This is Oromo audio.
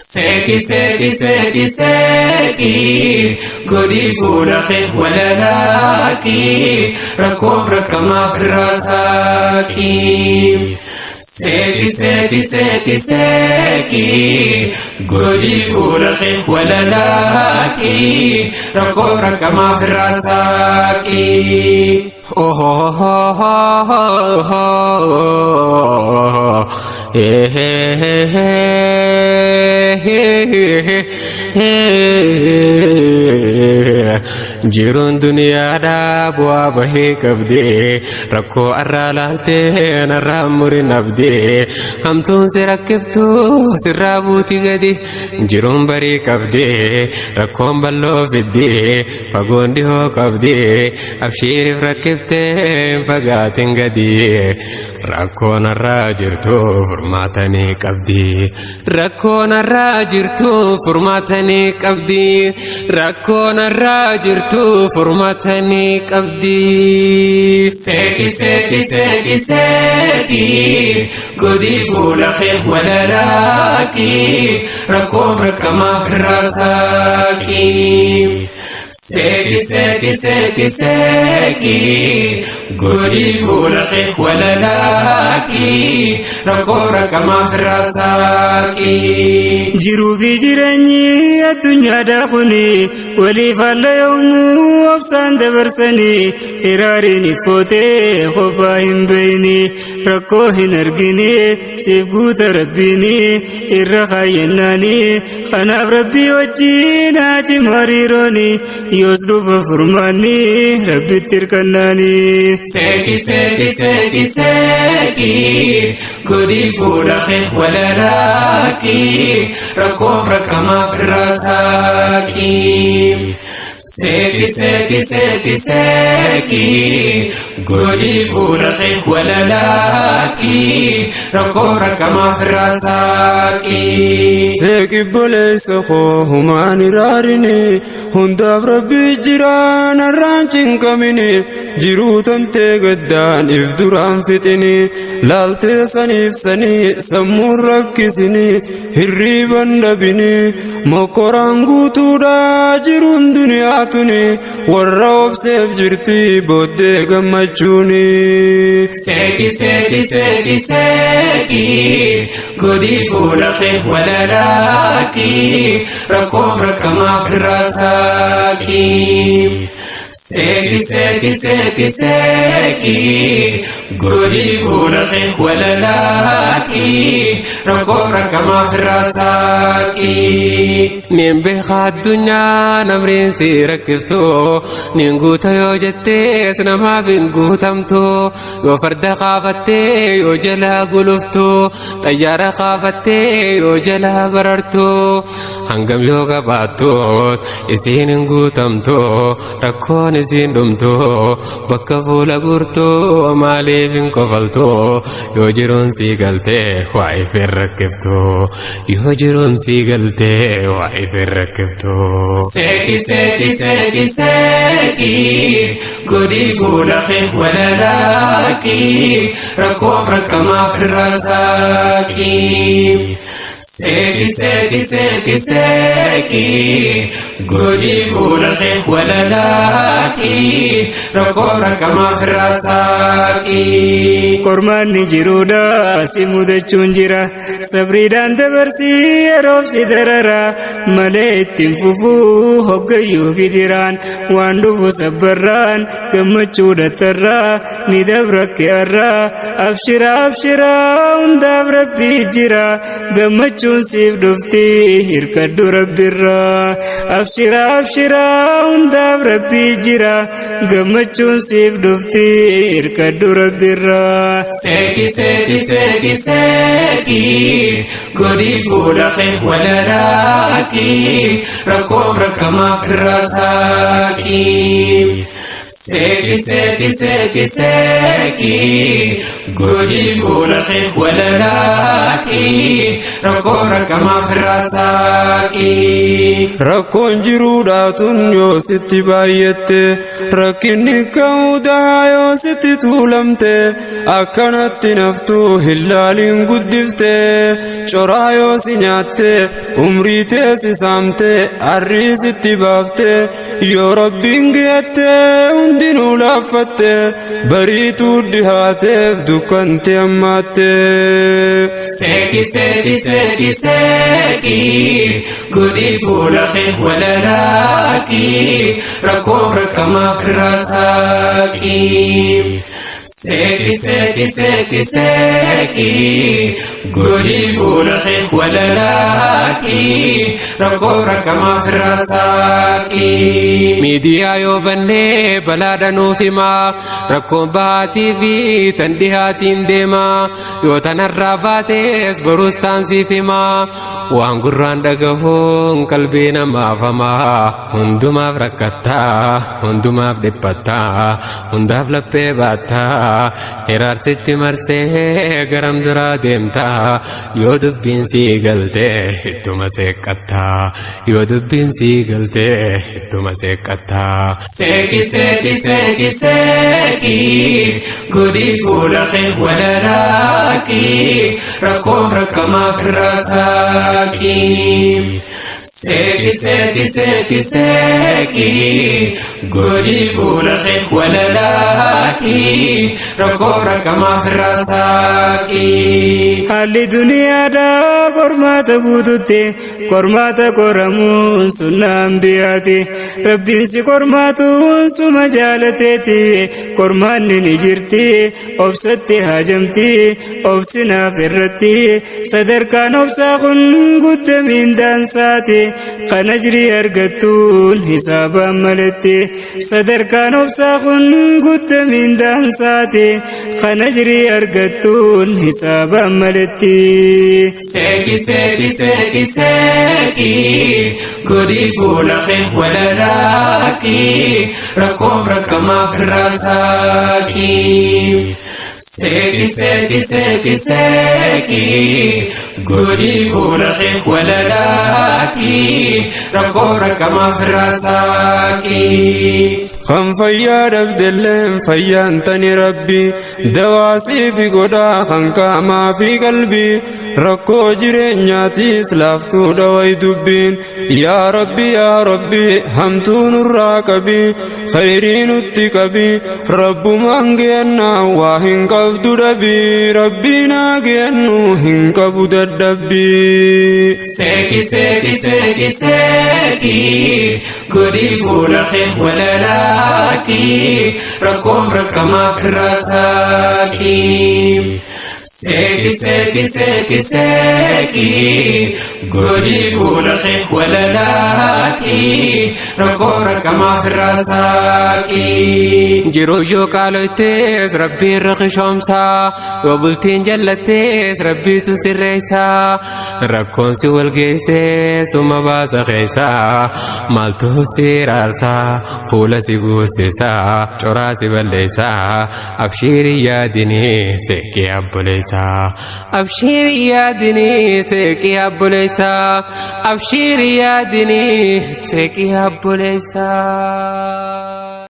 Seeqi seeqi seeqi seeqi godhii fuula kee walalaaqi rakkoof rakkamaaf irraa saaqi. Seeqi seeqi seeqi seeqi godhii fuula kee walalaaqi rakkoof rakkamaaf irraa saaqi. Jiruun duniyaadhaa bu'aa bahee qabdi rakkoo arraa laaltee narraa murin abdi hamtuun si rakkiftu sirraa buuti gadi jiruun barii qabdi rakkoon bal'oo fiddi fagoon dhihoo qabdi abshiiriif rakkiftee fagaatiin gadi rakkoon arraa jirtu furmaatanii qabdi rakkoon arraa jirtu furmaatanii qabdi rakkoon arraa jirtu furmaatanii qabdi. Seeqi seeqi seeqi seeqi godhii fuula kee walalaaqi rakkoof rakkamaaf irraa saaqi. Seeqi seeqi seeqi seeqi godhii fuula kee walalaaqi rakkoof rakkamaaf irraa saaqi. Jiruu fi jireenyi addunyaadhaa kuni waliif haala yommuu obsaan dabarsanii hiraariin iffootee kophaa hin beeyni rakkoo hin argini siif guuta rabbiini irra kaayyannaani kanaaf rabbii wajjin haa cimu hariirooni yoos dhufa furmaanni rabbitti hirkannaani. Seeqi seeqi seeqi seeqi godhii fuula kee walalaaqi rakkoof rakkamaaf irraa saaqi. Seeqi seeqi seeqi seeqi godhii fuula kee walalaaqi rakkoof rakkamaaf irraa saaqi. Seeqi boleessa koo humaan iraarini hundaaf rabbi jiraan har'aan cinqamini jiruu tantee gaddaan if duraan fixini laaltee saniif sanii sammuun rakkisini hirriiban dhabini mokkoraan guutuudha jiruun duniyaa tuni warra obseef jirti booddee gammachuuni. Seeqi seeqi seeqi seeqi godhii fuula kee walalaaqi rakkoof rakkamaaf irraa saaqi. Seeqi seeqi seeqi seeqi godhii fuula kee walalaaqi rakkoof rakkamaaf irraa saaqi. Nin beeka addunyaa namriin si rakkiftu nin guuta yoo jettees namaaf hin guutamtu yoo farda kaafattee yoo jalaa guluftu xayyaara kaafattee yoo jalaa barartu hangam yoo qabaattus isiin hin guutamtu rakkoon isiin dhumtu bakka fuula guurtu maaliif hin kofaltu yoo jiruun sii galtee waa if hin rakkiftu yoo jiruun sii galtee waa if hin rakkiftu. Seeqi seeqi seeqi seeqi godhii fuula kee walalaaqi rakkoof rakkamaaf irraa saaqi. Seeqi seeqi seeqi seeqi godhii fuula kee walalaaqi rakkoof rakkamaaf irraa saaqi. Qormaanni jiruudha si mudachuun jira sabriidhaan dabarsii yeroof si darara malee ittiin fufuu hoggayyuu gidiraan waan dhufu sabbarraan gammachuu dattarraa ni dabra ke'arraa abshira abshira hundaaf rabbii jira gammachuun siif dhufti hirkadhu rabbirraa abshira abshira hundaaf rabbii jira gammachuun siif dhufti hirkadhu rabbirraa. Seeqi seeqi seeqi seeqi godhii fuula kee walalaaqi rakkoof rakkamaaf irraa saaqi. Seeqi seeqi seeqi seeqi godhii. Godii fuula kee walalaaqii rakkoo rakkamaaf irraa saaqii. Rakkoon jiruudhaatun yoo sitti baay'atte, rakkinni ka'uudhaa yoo sitti tuulamte, akkanatti naftuu hin laaliin guddifte. Coraa yoo si nyaatte, umrii tee si saamte, arrii sitti baafte, yoo Rabbiin geette hundinuu laaffatte, bariituu dhihaateef dukkanti hammaatte. Seeki seeki seeki seeki godii fuula kee walalaaqii rakkoo rakkamaaf irraa saaqii. Seeki seeki seeki seeki godii fuula kee walalaaqii rakkoo rakkamaaf irraa saaqii. Miidiyaa yoo bannee balaadha nuuf himaa, rakkoon bahaatii fi tan dhihaatiin deemaa, yoo tanarraa baatees boruus taansiif himaa. Waan gurraan dhagahuun qalbii namaaf hamaa, hundumaaf rakkattaa, hundumaaf dhiphattaa, hundaaf laphee baattaa, hiraarsitti marsee garam duraa deemtaa? Yoo dubbiin sii galtee ittuma seeqqattaa, yoo dubbiin sii galtee ittuma seeqqattaa. Seeki seeki seeki seeki godii fuula kee walalaaqii rakkoo rakkamaaf irraa saaqii. Seeki seeki seeki seeki godii fuula kee walalaaqii rakkoo rakkamaaf irraa saaqii. Haalli duniyaadhaa qormaata guututti, qormaata qoramuun sunnaa ambiyaati. Rabbiin si qormaatuun suma jaalateeti. Qormaanni ni jirti, obsatti haajamti, obsinaaf irratti. Sadarkaan obsaa kun guddamiin daansaati. Kan ajrii argattuun hisaabaan maletti. Sadarkaan obsaa kun guddamiin daansaati. Kan ajrii argattuun hisaabaan maletti. Seeki seeki seeki seeki godii fuula kee walalaaqii rakkoo rakkamaaf irraa saaqii. Seeki seeki seeki seeki godii fuula kee walalaaqii rakkoo rakkamaaf irraa saaqii. Kan fayyaa dhabdelleen fayyaan tani Rabbi dawaasii fi godhaa kan qaamaa fi qalbii, rakkoo jireenyaatiis laaftuu dhaway dubbiin. Yaa Rabbi, yaa Rabbi, hamtuu nurraa qabi, khayrii nutti qabi. Rabbumaan geennaa waa hin qabdu dhabi, Rabbii naa geennu hin qabu dadhabbii. Seeki seeki seeki seeki godii fuula kee walalaaqii rakkoo rakkamaaf irraa saaqii. Seeki seeki seeki seeki godii fuula kee walalaaqii rakkoo rakkamaaf irraa saaqii. Jiruu yoo qaaloytees Rabbiin rakishoomsaa, yoo bultiin jallattees Rabbiitu sirreessaa, rakkoon si wal geessee suma baasa keessaa, maaltu si raarsaa, fuula si guusisaa, coraa si balleessaa? Abshiirii yaadinii seeqii abboleessaa, abshiirii yaadinii seeqii abboleessaa, abshiirii yaadinii seeqii abboleessaa.